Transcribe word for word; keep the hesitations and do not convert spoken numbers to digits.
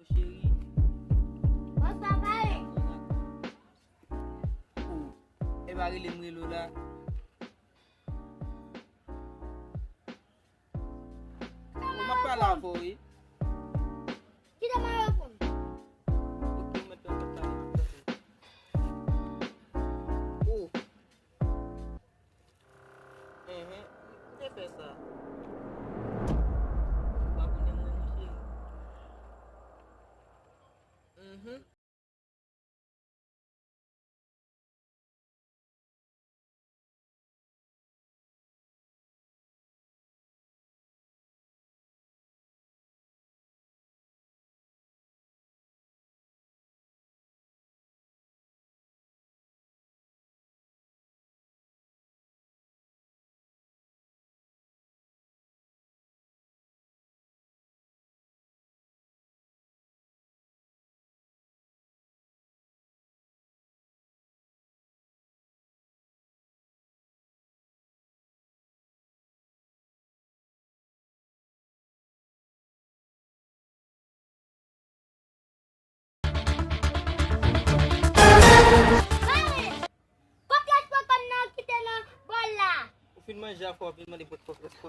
Cheri. Bòs pa pale. Oh, e pa rele m rele w la. Oh, m ap pale avè w, wi. Kite m al reponn. Ok, m mèt pale, m ap tande. Oh. Enhen, m te fè sa. Ou pa konnen mwen, monchè. Mhm. Kòb transpò kòm nan kite nan bòl la. Ou fin manje a fò, w ap vin mande pou kòb transpò.